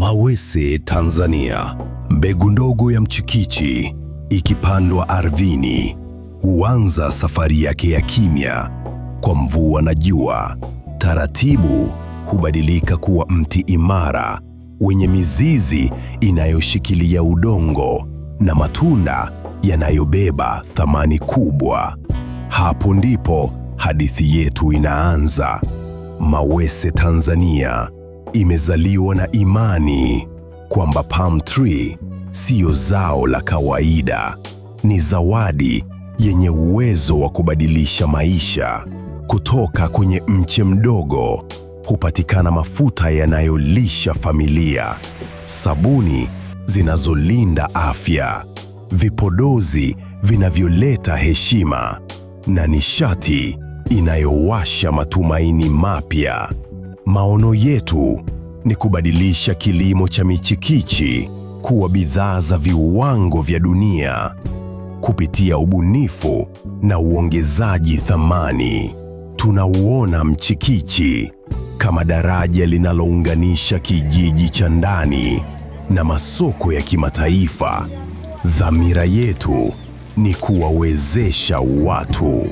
Mawese Tanzania, mbegu ndogo ya mchikichi ikipandwa ardhini huanza safari yake ya kimya kwa mvua na jua. Taratibu hubadilika kuwa mti imara wenye mizizi inayoshikilia udongo na matunda yanayobeba thamani kubwa. Hapo ndipo hadithi yetu inaanza. Mawese Tanzania imezaliwa na imani kwamba palm tree siyo zao la kawaida, ni zawadi yenye uwezo wa kubadilisha maisha. Kutoka kwenye mche mdogo hupatikana mafuta yanayolisha familia, sabuni zinazolinda afya, vipodozi vinavyoleta heshima na nishati inayowasha matumaini mapya. Maono yetu ni kubadilisha kilimo cha michikichi kuwa bidhaa za viwango vya dunia kupitia ubunifu na uongezaji thamani. Tunauona mchikichi kama daraja linalounganisha kijiji cha ndani na masoko ya kimataifa. Dhamira yetu ni kuwawezesha watu.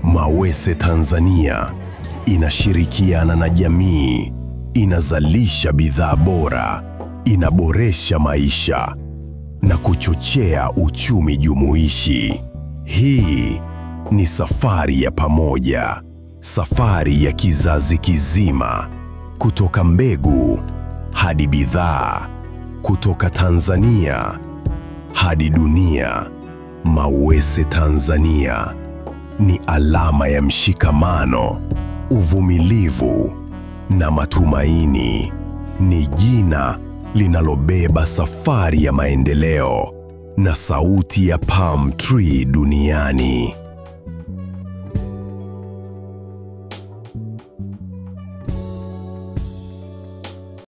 Mawese Tanzania inashirikiana na jamii, inazalisha bidhaa bora, inaboresha maisha na kuchochea uchumi jumuishi. Hii ni safari ya pamoja, safari ya kizazi kizima, kutoka mbegu hadi bidhaa, kutoka Tanzania hadi dunia. Mawese Tanzania ni alama ya mshikamano, uvumilivu na matumaini. Ni jina linalobeba safari ya maendeleo na sauti ya palm tree duniani.